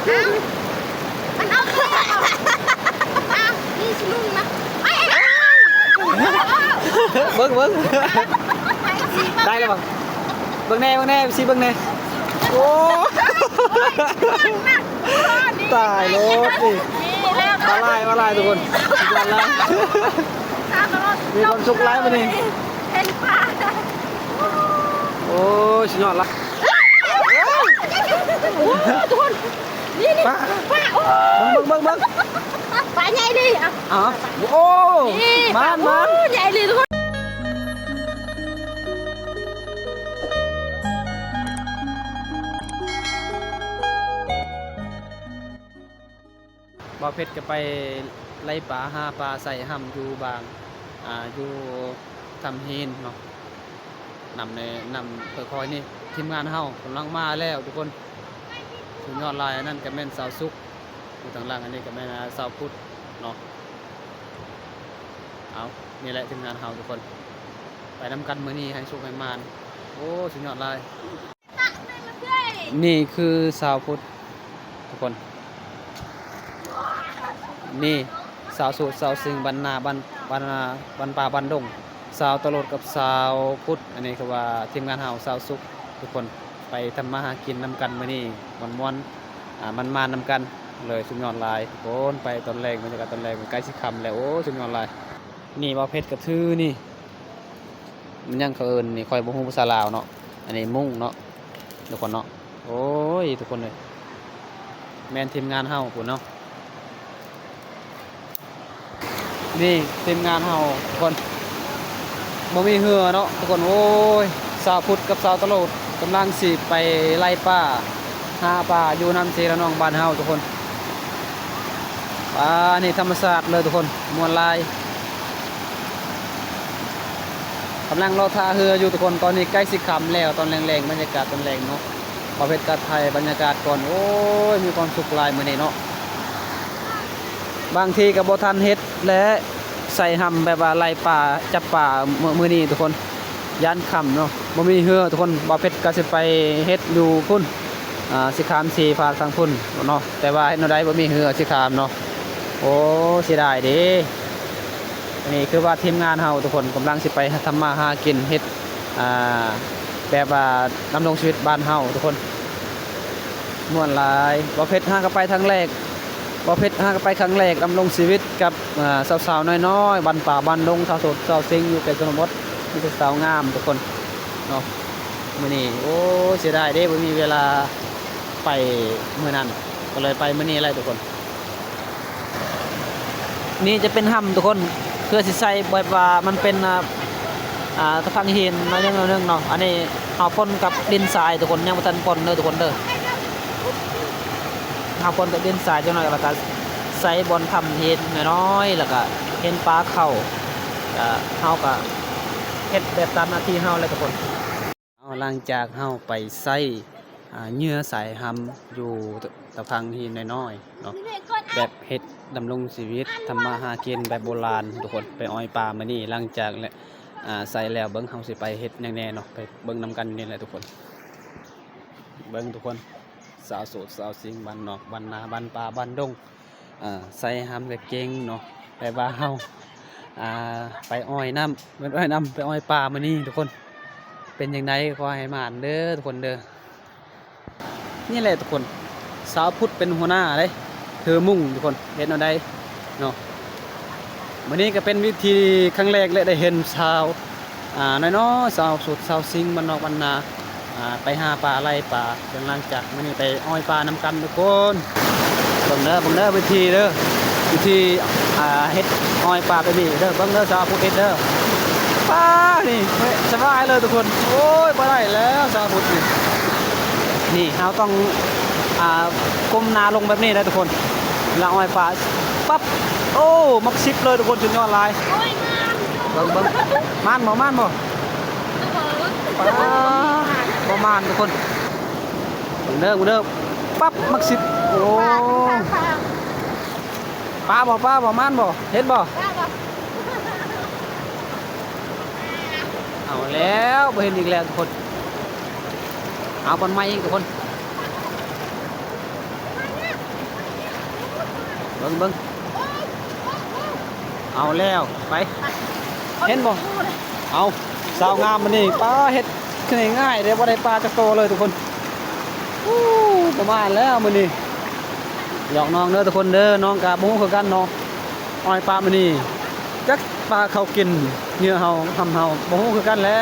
ເບິ່ງ ເບິ່ງ ໄດ້ແລ້ວບໍ່? ເບິ່ງແດ່ ເບິ່ງແດ່ ເອັຟຊີ ເບິ່ງແດ່. ໂອ້ ຕາຍໂລດນີ້. ມາຫຼາຍ ມາຫຼາຍທຸກຄົນ ມາຫຼາຍ. ມີຄວາມສຸກຫຼາຍມື້ນີ້ ເຫັນປາ. ໂອ້ຍ ສຸດຍອດຫຼາຍ. ໂອ້ຍ ທຸກຄົນ ນີ້ ນີ້ ປາ ປາ ໂອ້ຍ ເບິ່ງ ເບິ່ງ ເບິ່ງ ປາໃຫຍ່ເລີຍ. ອ້າວ ໂອ້ ນີ້ ມານ ປາ ມານ ໂອ້ຍ ໃຫຍ່ເລີຍທຸກຄົນ. ບ່າວເພັດກໍໄປໄລ່ປາ ຫາປາໃສ່ຫຳຢູ່ບາງ ອ່າ ຢູ່ຖ້ຳຫີນເນາະ. ນຳໃນ ນຳຄ່ອຍໆນີ້ ທີມງານເຮົາກຳລັງມາແລ້ວທຸກຄົນ. ສຸດຍອດຫຼາຍ. ອັນນັ້ນກໍແມ່ນສາວສຸກ ຢູ່ທາງຫຼັງ ອັນນີ້ກໍແມ່ນ ອ່າ ສາວພຸດເນາະ. ເອົາ ນີ້ແຫຼະທີມງານເຮົາທຸກຄົນ ໄປນຳກັນມື້ນີ້ໃຫ້ສຸກໃຫ້ໝານ. ໂອ້ ສຸດຍອດຫຼາຍ. ນີ້ຄືສາວພຸດທຸກຄົນ ນີ້ສາວໂສດສາວຊິງ ບ້ານນາ ບ້ານ ບ້ານນາ ບ້ານປ່າບ້ານດົງ ສາວຕະໂຫຼດກັບສາວພຸດ. ອັນນີ້ຄືວ່າທີມງານເຮົາ ສາວສຸກ ທຸກຄົນ ໄປທຳມາຫາກິນນຳກັນມື້ນີ້ ມ່ວນໆ ອ່າ ມັນມານຳກັນເລີຍ. ສຸດຍອດຫຼາຍທຸກຄົນ. ໄປຕອນແລງ ບັນຍາກາດຕອນແລງ ໃກ້ຊິຄ່ຳແລ້ວ. ໂອ້ ສຸດຍອດຫຼາຍ. ນີ້ບ່າວເພັດກໍຖືນີ້ ມັນຫຍັງເຂົາເອີ້ນນີ້ ຂ້ອຍບໍ່ຮູ້ພາສາລາວເນາະ. ອັນນີ້ມຸ້ງເນາະ ທຸກຄົນເນາະ. ໂອ້ຍ ທຸກຄົນເອີຍ ແມ່ນທີມງານເຮົາພຸ້ນເນາະ. ນີ້ທີມງານເຮົາທຸກຄົນ ບໍ່ມີເຮືອເນາະທຸກຄົນ. ໂອ້ຍ ສາວພຸດກັບສາວຕະໂຫຼດກຳລັງຊິໄປໄລ່ປາ ຫາປາຢູ່ນ້ຳເຊລະນອງບ້ານເຮົາທຸກຄົນ. ປາ ນີ້ທຳມະຊາດເລີຍທຸກຄົນ ມ່ວນຫຼາຍ. ກຳລັງລໍຖ້າເຮືອຢູ່ທຸກຄົນ. ຕອນນີ້ໃກ້ຊິຄ່ຳແລ້ວ ຕອນແລງໆ ບັນຍາກາດຕອນແລງເນາະ. ບ່າວເພັດກໍຖ່າຍບັນຍາກາດກ່ອນ. ໂອ້ຍ ມີຄວາມສຸກຫຼາຍມື້ນີ້ເນາະ. ບາງທີກໍບໍ່ທັນເຮັດ ແລະ ໃສ່ຫຳແບບວ່າໄລ່ປາ ຈັບປາ ມື້ ມື້ນີ້ທຸກຄົນ ຢ້ານຄ່ຳເນາະ ບໍ່ມີເຮືອທຸກຄົນ. ບ່າວເພັດກໍຊິໄປເຮັດຢູ່ພຸ້ນ ອ່າ ຊິຂ້າມເຊຟາກທາງພຸ້ນເນາະ ແຕ່ວ່າເຮັດແນວໃດບໍ່ມີເຮືອຊິຂ້າມເນາະ. ໂອ້ ເສຍດາຍເດ້. ອັນນີ້ຄືວ່າທີມງານເຮົາທຸກຄົນກຳລັງຊິໄປທຳມາຫາກິນ ເຮັດ ອ່າ ແບບວ່າດຳລົງຊີວິດບ້ານເຮົາທຸກຄົນ ມ່ວນຫຼາຍ. ບ່າວເພັດຫາກໍໄປຄັ້ງແລກ ບ່າວເພັດຫາກໍໄປຄັ້ງແລກ ດຳລົງຊີວິດກັບ ອ່າ ສາວໆ ນ້ອຍໆ ບ້ານປ່າບ້ານດົງ ສາວໂສດສາວຊິງ ຢູ່ແຕ່ຊົນນະບົດ ມີແຕ່ສາວງາມທຸກຄົນເນາະ. ມື້ນີ້ ໂອ້ ເສຍດາຍເດ້ ບໍ່ມີເວລາໄປມື້ນັ້ນ ກໍເລີຍໄປມື້ນີ້ແຫຼະທຸກຄົນ. ນີ້ຈະເປັນຫຳທຸກຄົນ ເພື່ອຊິໃສ່ແບບວ່າມັນເປັນ ອ່າ ອ່າ ຕະພັງຫີນໜ້ອຍໜຶ່ງ ໜ້ອຍໜຶ່ງເນາະ. ອັນນີ້ເຮົາປົນກັບດິນຊາຍທຸກຄົນ ຍັງບໍ່ທັນປົນເດີທຸກຄົນເດີ. ເຮົາປົນກັບດິນຊາຍຈັກໜ້ອຍ ແລ້ວກໍໃສ່ບ່ອນທຳຫີນໜ້ອຍໆ ແລ້ວກໍເຫັນປາເຂົ້າ ກໍເຮົາກໍເຮັດແບບຕາມໜ້າທີ່ເຮົາແຫຼະທຸກຄົນ. ເອົາ ຫຼັງຈາກເຮົາໄປໃຊ້ ອ່າ ເຫຍື່ອສາຍຫຳຢູ່ ຕະ ຕະພັງຫີນນ້ອຍໆເນາະ ແບບເຮັດດຳລົງຊີວິດ ທຳມາຫາກິນແບບໂບລານທຸກຄົນ ໄປອ້ອຍປາມື້ນີ້. ຫຼັງຈາກແລະ ອ່າ ໃຊ້ແລ້ວ ເບິ່ງເຮົາຊິໄປເຮັດຫຍັງແດ່ເນາະ ໄປເບິ່ງນຳກັນນີ້ແຫຼະທຸກຄົນ. ເບິ່ງທຸກຄົນ ສາວໂສດສາວຊິງ ບ້ານນອກບ້ານນາ ບ້ານປ່າບ້ານດົງ ອ່າ ໃຊ້ຫຳກໍເກັ່ງເນາະ ແຕ່ວ່າເຮົາ ອ່າ ໄປອ້ອຍນ້ຳ ແມ່ນອ້ອຍນ້ຳ ໄປອ້ອຍປາມື້ນີ້ທຸກຄົນ. ເປັນຈັ່ງໃດ ຂໍໃຫ້ໝານເດີທຸກຄົນເດີ. ນີ້ແຫຼະທຸກຄົນ ສາວພຸດເປັນຫົວໜ້າເດ້ ຖືມຸ້ງທຸກຄົນ ເຮັດແນວໃດເນາະ. ມື້ນີ້ກໍເປັນວິທີຄັ້ງແລກ ແລະ ໄດ້ເຫັນສາວ ອ່າ ນ້ອຍໆ ສາວໂສດສາວຊິງ ບ້ານນອກບ້ານນາ ອ່າ ໄປຫາປາໄລ່ປາ. ເຊິ່ງຫຼັງຈາກມື້ນີ້ໄປອ້ອຍປານຳກັນທຸກຄົນ. ເບິ່ງເດີ ເບິ່ງເດີ ວິທີເດີ ວິທີ ອ່າ ເຮັດອ້ອຍປາແບບນີ້ເດີ. ເບິ່ງເດີ ສາວພຸດເຮັດເດີ. ປ້າ ນີ້ ສະບາຍເລີຍທຸກຄົນ. ໂອ້ຍ ບໍ່ໄດ້ແລ້ວ ສາວພຸດນີ້. ນີ້ເຮົາຕ້ອງ ອ່າ ກົ້ມໜ້າລົງແບບນີ້ເດີທຸກຄົນ ແລ້ວອ້ອຍປາ ປັບ. ໂອ້ ໝາກສິບເລີຍທຸກຄົນ ສຸດຍອດຫຼາຍ. ໂອ້ຍ ງາມ. ເບິ່ງ ເບິ່ງ ໝານບໍ່ ໝານບໍ່? ປາ ບໍ່ໝານທຸກຄົນ. ເບິ່ງເດີ ເບິ່ງເດີ ປັບ ໝາກສິບ. ໂອ້ ປາ ປາ ປາບໍ່ ປາບໍ່ ໝານບໍ່ ເຫັນບໍ່? ປາບໍ່? ເອົາແລ້ວ ບໍ່ເຫັນອີກແລ້ວທຸກຄົນ. ເອົາບ່ອນໃໝ່ອີກທຸກຄົນ. ເບິ່ງ ເບິ່ງ ເອົາແລ້ວ ໄປ ເຫັນບໍ່? ເອົາ ສາວງາມມື້ນີ້ ປ້າ ເຮັດຄືງ່າຍໆເດ້ ບໍ່ໄດ້ປາຈັກໂຕເລີຍທຸກຄົນ. ໂອ້ ປະມານແລ້ວມື້ນີ້ ຢອກນ້ອງເດີທຸກຄົນເດີ. ນ້ອງກະບໍ່ຮູ້ຄືກັນເນາະ ອ້ອຍປາມື້ນີ້ ຈັກປາເຂົາກິນເຫຍື່ອເຮົາ ຫຳເຮົາ ບໍ່ຮູ້ຄືກັນແຫຼະ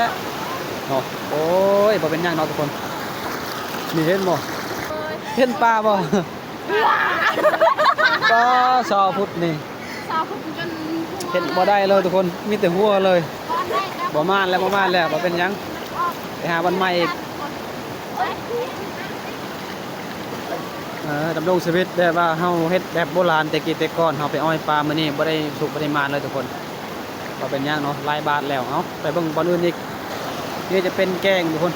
ເນາະ. ໂອ້ຍ ບໍ່ເປັນຫຍັງເນາະທຸກຄົນ. ນີ້ເຫັນບໍ່? ເຫັນປາບໍ່? ປ້າ ຊາວພຸດນີ້ ຊາວພຸດຈົນຫົວ ເຮັດບໍ່ໄດ້ເລີຍທຸກຄົນ ມີແຕ່ຫົວເລີຍ. ບໍ່ມານແລ້ວ ບໍ່ມານແລ້ວ ບໍ່ເປັນຫຍັງ ໄປຫາວັນໃໝ່ອີກ. ເອີ ດຳລົງຊີວິດແບບວ່າເຮົາເຮັດແບບໂບລານແຕ່ກີ້ແຕ່ກ່ອນ ເຮົາໄປອ້ອຍປາ ມື້ນີ້ບໍ່ໄດ້ໂຊກບໍ່ໄດ້ໝານເລີຍທຸກຄົນ. ບໍ່ເປັນຫຍັງເນາະ ຫຼາຍບາດແລ້ວ. ເອົາ ໄປເບິ່ງບ່ອນອື່ນອີກ. ນີ້ຈະເປັນແກ້ງທຸກຄົນ.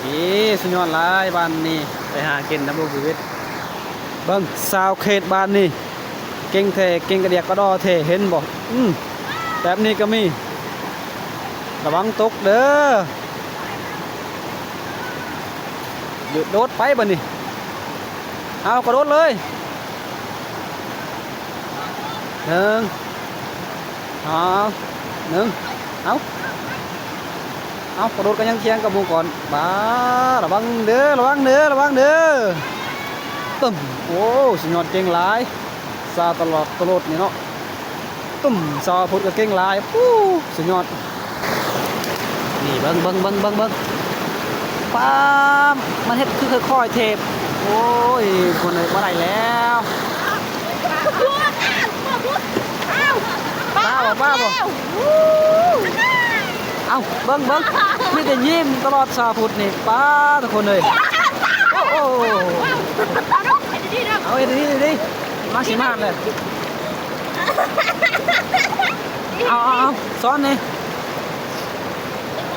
ເອີ ສຸດຍອດຫຼາຍບ້ານນີ້ ໄປຫາກິນດຳລົງຊີວິດ. ເບິ່ງຊາວເຂດບ້ານນີ້ ເກັ່ງແທ້ ເກັ່ງກະດຽກກະດໍແທ້ ເຫັນບໍ່? ອືມ ແບບນີ້ກໍມີ. ລະວັງຕົກເດີ ໂດດໄປບາດນີ້. ເອົາ ກະໂດດເລີຍ. ໜຶ່ງ ສອງ ໜຶ່ງ ເອົາ ເອົາ ກະໂດດກະຍັງຄຽງກັບໝູ່ກ່ອນ. ບາ ລະວັງເດີ ລະວັງເດີ ລະວັງເດີ. ຕຶ້ມ ໂອ້ ສຸດຍອດ ເກັ່ງຫຼາຍ ຊາຕະຫຼອດຕະໂລດນີ້ເນາະ. ຕຸ້ມ ຊາວພຸດກະເກັ່ງຫຼາຍ ປູ້ ສຸດຍອດ. ນີ້ເບິ່ງ ເບິ່ງ ເບິ່ງ ເບິ່ງ ເບິ່ງ ປ້າ ມັນເຮັດຄືຄ່ອຍໆເທບ. ໂອ້ຍ ຄົນເອີຍ ບໍ່ໄດ້ແລ້ວ. ປ້າບໍ່ ປ້າບໍ່? ເອົ້າ ເບິ່ງ ເບິ່ງ ມີແຕ່ຍິ້ມຕະຫຼອດຊາວພຸດນີ້ ປ້າ ທຸກຄົນເອີຍ. ໂອ້ ເອົາເຮັດດີໆ ມາຊິມາແລ້ວ. ເອົາ ເອົາ ເອົາ ຊ້ອນນີ້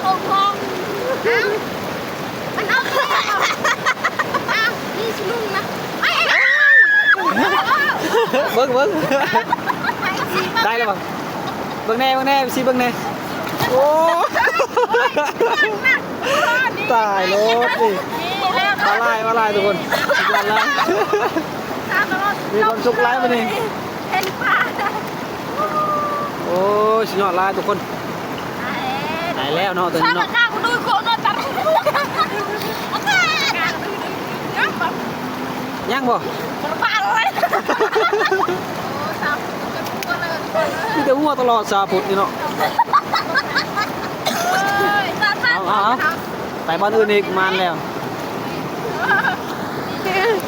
ເອົາຂອງ ເອົ້າ ມັນເອົາຂອງ ເອົ້າ ນີ້ຊິລຸງນະ ເບິ່ງ ເບິ່ງ ໄດ້ແລ້ວບໍ່? ເບິ່ງແດ່ ເບິ່ງແດ່ ເອັຟຊີ ເບິ່ງແດ່. ໂອ້ ຕາຍໂລດນີ້ ມາຫຼາຍ ມາຫຼາຍທຸກຄົນ ມາຫຼາຍ ມີຄວາມສຸກຫຼາຍມື້ນີ້. ເຫັນປາ ໂອ້ຍ ສຸດຍອດຫຼາຍທຸກຄົນ. ຕາຍແລ້ວເນາະ ຕົວນີ້ເນາະ. ຍັງບໍ່? ມີແຕ່ຫົວຕະຫຼອດຊາວພຸດນີ້ເນາະ. ເອົາ ເອົາ ເອົາ ໄປບ່ອນອື່ນອີກ ມານແລ້ວ.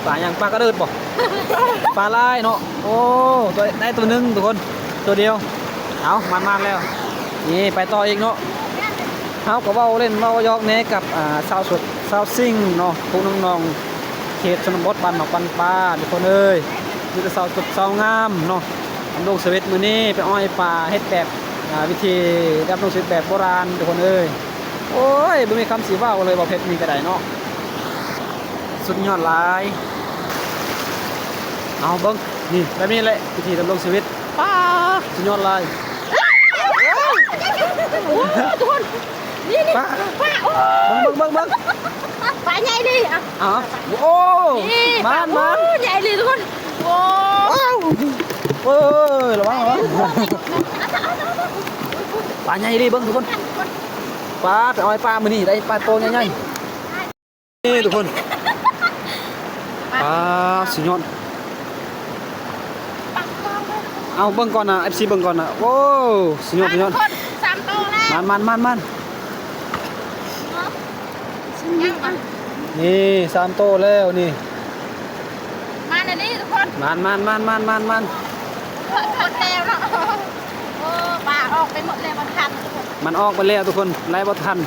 ປາຫຍັງ? ປາກະເດີດບໍ່? ປາລາຍເນາະ. ໂອ້ ຕົວ ໄດ້ຕົວໜຶ່ງທຸກຄົນ ຕົວດຽວ. ເອົາ ມານໆແລ້ວ. ນີ້ໄປຕໍ່ອີກເນາະ. ເຮົາກໍເວົ້າຫຼິ້ນເວົ້າຢອກແດ່ກັບ ອ່າ ຊາວສົດ ຊາວຊິງເນາະ ພວກນ້ອງໆ ເຂດຊົນນະບົດ ບ້ານໝາກ ບ້ານປາ ທຸກຄົນເອີຍ. ມີແຕ່ຊາວສົດ ຊາວງາມເນາະ. ດຳລົງຊີວິດມື້ນີ້ໄປອ້ອຍປາ ເຮັດແບບ ອ່າ ວິທີດຳລົງຊີວິດແບບໂບລານ ທຸກຄົນເອີຍ. ໂອ້ຍ ບໍ່ມີຄຳຊິເວົ້າເລີຍ ບໍ່ເພັດນີ້ກໍໄດ້ເນາະ. ສຸດຍອດຫຼາຍ. ເອົາເບິ່ງ ນີ້ ແບບນີ້ແຫຼະ ວິທີດຳລົງຊີວິດ. ປ້າ ສຸດຍອດຫຼາຍ. ໂອ້ ທຸກຄົນ ນີ້ ນີ້ ປ້າ ປ້າ ໂອ້ ເບິ່ງ ເບິ່ງ ເບິ່ງ ເບິ່ງ ປາໃຫຍ່ເລີຍ. ເອົາ ໂອ້ ນີ້ ມານ ປາ ມານ ໂອ້ ໃຫຍ່ເລີຍທຸກຄົນ. ໂອ້ ວ້າວ ໂອ້ຍ ລະວັງ ລະວັງ ປາໃຫຍ່ເລີຍ ເບິ່ງທຸກຄົນ. ປາ ໄປເອົາໃຫ້ປາມື້ນີ້ ໄດ້ປາໂຕໃຫຍ່ໆ. ນີ້ທຸກຄົນ ປາ ສຸດຍອດ. ເອົາເບິ່ງກ່ອນນະ ເອັຟຊີ ເບິ່ງກ່ອນນະ. ໂອ້ ສຸດຍອດ ສຸດຍອດ ທຸກຄົນ ສາມໂຕແລ້ວ. ມານ ມານ ມານ ມານ. ນີ້ ສາມໂຕແລ້ວນີ້. ມາແລ້ວນີ້ທຸກຄົນ ມານ ມານ ມານ ມານ ມານ. ໂອ້ ປາອອກໄປໝົດແລ້ວ ບໍ່ທັນທຸກຄົນ ມັນອອກໄປແລ້ວທຸກຄົນ ໄລ່ບໍ່ທັນ.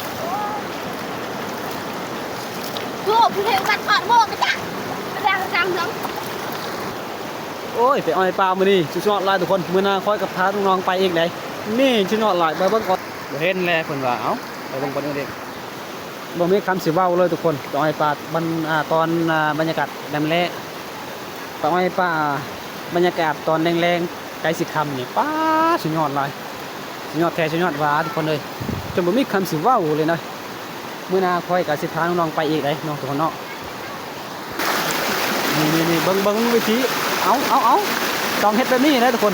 ໂອ້ ຜູ້ເທວະບັດອອກໝົດໄປຈ້ະ ໄປແລ້ວຈັງເນາະ. ໂອ້ຍ ໄປອ້ອຍປາມື້ນີ້ ສຸດຍອດຫຼາຍທຸກຄົນ. ມື້ໜ້າຂ້ອຍກໍພານ້ອງໆໄປອີກເດ້. ນີ້ສຸດຍອດຫຼາຍ ໄປເບິ່ງກ່ອນ. ບໍ່ເຫັນແລ້ວເພິ່ນວ່າ. ເອົ້າ ໄປເບິ່ງບ່ອນອື່ນອີກ. ບໍ່ມີຄຳຊິເວົ້າເລີຍທຸກຄົນ ໄປອ້ອຍປາ ບັນ ອ່າ ຕອນ ອ່າ ບັນຍາກາດແລງ ໄປອ້ອຍປາ ບັນຍາກາດຕອນແລງໆ ໃກ້ຊິຄ່ຳນີ້ ປ້າ ສຸດຍອດຫຼາຍ ສຸດຍອດແທ້ ສຸດຍອດຫວາທຸກຄົນເອີຍ. ຈົນບໍ່ມີຄຳຊິເວົ້າເລີຍນະ. ມື້ໜ້າຂ້ອຍກໍຊິພານ້ອງໆໄປອີກເດ້ເນາະ ທຸກຄົນເນາະ. ນີ້ໆໆ ເບິ່ງ ເບິ່ງວິທີ ເອົາ ເອົາ ເອົາ ຕ້ອງເຮັດແບບນີ້ແຫຼະທຸກຄົນ.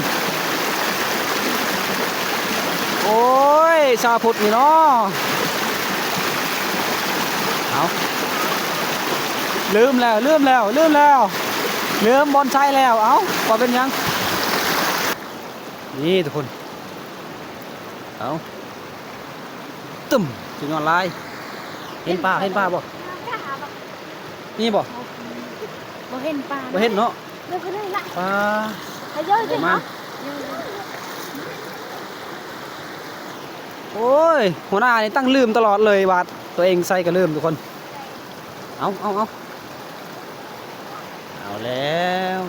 ໂອ້ຍ ຊາວພຸດນີ້ເນາະ. ເອົາ ລືມແລ້ວ ລືມແລ້ວ ລືມແລ້ວ ລືມບ່ອນໃສ່ແລ້ວ. ເອົາ ບໍ່ເປັນຫຍັງ. ນີ້ທຸກຄົນ ເອົາ ຕຶ້ມ ສຸດຍອດຫຼາຍ. ເຫັນປາ ເຫັນປາບໍ່? ມີບໍ່? ບໍ່ເຫັນປາ ບໍ່ເຫັນເນາະ. ເດີໄປເລີຍລະ ປາ ໄປເດີ ໄດ້ມາ. ໂອ້ຍ ຫົວໜ້ານີ້ຕັ້ງລືມຕະຫຼອດເລີຍວ່າຕົວເອງໃສ່ກໍລືມທຸກຄົນ. ເອົາ ເອົາ ເອົາ ເອົາແລ້ວ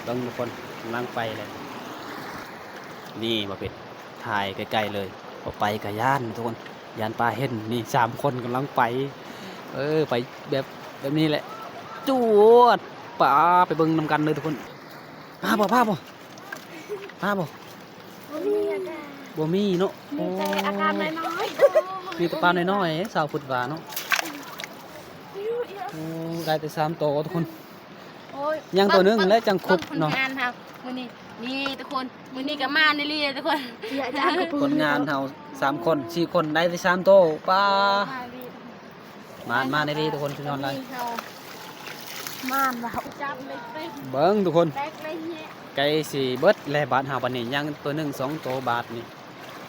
ເບິ່ງທຸກຄົນ ກຳລັງໄປແລ້ວ. ນີ້ ບໍ່ເປັນ ຖ່າຍໃກ້ໆເລີຍ ບໍ່ໄປກະຢ້ານທຸກຄົນ ຢ້ານປາເຫັນ. ນີ້ ສາມຄົນກຳລັງໄປ ເອີ ໄປແບບ ແບບນີ້ແຫຼະ ຈວດປາ. ໄປເບິ່ງນຳກັນເດີທຸກຄົນ. ປາບໍ່ ປາບໍ່ ປາບໍ່? ບໍ່ມີ ບໍ່ມີເນາະ. ມີແຕ່ອາການນ້ອຍໆ ມີແຕ່ປານ້ອຍໆ ຊາວພຸດວ່າເນາະ. ໂອ້ ໄດ້ແຕ່ສາມໂຕທຸກຄົນ. ໂອ້ຍ ຍັງໂຕໜຶ່ງແຫຼະ ຈັ່ງຄົບເນາະ. ຜົນງານເຮົາມື້ນີ້ ນີ້ທຸກຄົນ ມື້ນີ້ກໍມານອີ່ຫຼີທຸກຄົນ. ຜົນງານເຮົາສາມຄົນ ສີ່ຄົນ ໄດ້ແຕ່ສາມໂຕ ປາ. ມານ ມານອີ່ຫຼີທຸກຄົນ ສຸດຍອດຫຼາຍ. ມານວ່າຈັບເລັກເຕັມ ເບິ່ງທຸກຄົນ ແຕກເລັກແຍະ ໃກ້ຊິເບິດແລ້ວບາດເຮົາ. ບາດນີ້ຍັງໂຕໜຶ່ງສອງໂຕ ບາດນີ້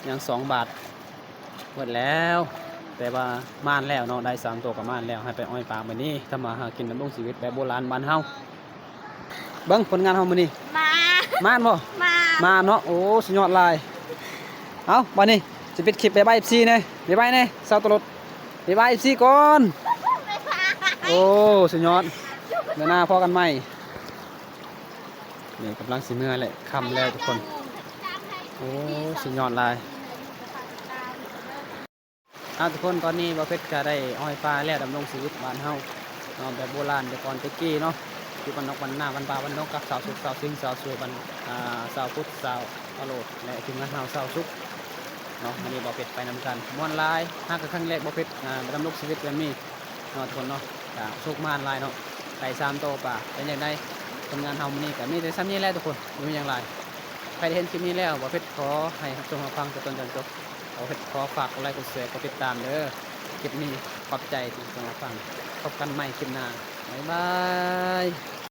ຍັງສອງບາດ. ເບິດແລ້ວ ແຕ່ວ່າມານແລ້ວເນາະ ໄດ້ສາມໂຕກໍມານແລ້ວ. ໃຫ້ໄປອ້ອຍປາມື້ນີ້ ທຳມາຫາກິນດຳລົງຊີວິດແບບໂບລານບ້ານເຮົາ. ເບິ່ງຜົນງານເຮົາມື້ນີ້ ມາ ມານບໍ່? ມາ ມານເນາະ. ໂອ້ ສຸດຍອດຫຼາຍ. ເອົາ ບາດນີ້ຊິປິດຄລິບ ບາຍບາຍ ເອັຟຊີ ແດ່ ບາຍບາຍແດ່ ຊາວໂຕລົດ ບາຍບາຍ ເອັຟຊີ ກ່ອນ. ໂອ້ ສຸດຍອດ ມື້ໜ້າພໍ້ກັນໃໝ່. ນີ້ກຳລັງຊິເມືອແຫຼະ ຄ່ຳແລ້ວທຸກຄົນ. ໂອ້ ສຸດຍອດຫຼາຍ. ເອົາ ທຸກຄົນ ຕອນນີ້ບ່າວເພັດກະໄດ້ອ້ອຍປາແລ້ວ ດຳລົງຊີວິດບ້ານເຮົາເນາະ ແບບໂບລານແຕ່ກ່ອນແຕ່ກີ້ເນາະ ຢູ່ບ້ານນອກບ້ານນາ ບ້ານປ່າບ້ານດົງ ກັບຊາວສຸກຊາວຊິງ ຊາວສວຍ ບ້ານ ອ່າ ຊາວພຸດ ຊາວປະໂຫຼດ ແລະ ທີມງານເຮົາຊາວສຸກເນາະ. ມື້ນີ້ບ່າວເພັດໄປນຳກັນ ມ່ວນຫຼາຍ. ຫາກະຄັ້ງແລກບ່າວເພັດ ອ່າ ດຳລົງຊີວິດແບບນີ້ເນາະ ທຸກຄົນເນາະ. ກະໂຊກໝານຫຼາຍເນາະ ໄດ້ສາມໂຕປາ. ເປັນຈັ່ງໃດ ຜົນງານເຮົາມື້ນີ້ກະມີແຕ່ສ່ຳນີ້ແຫຼະທຸກຄົນ ບໍ່ມີຫຍັງຫຼາຍ. ໃຜທີ່ເຫັນຄລິບນີ້ແລ້ວ ບ່າວເພັດຂໍໃຫ້ຮັບຊົມຮັບຟັງແຕ່ຕົ້ນຈົນຈົບ. ເຮົາເຮັດ ຂໍຝາກກົດໄລ ກົດແຊ ກົດຕິດຕາມເດີ. ຄລິບນີ້ຂອບໃຈທີ່ເຂົ້າມາຟັງ. ພົບກັນໃໝ່ຄລິບໜ້າ. ບາຍບາຍ.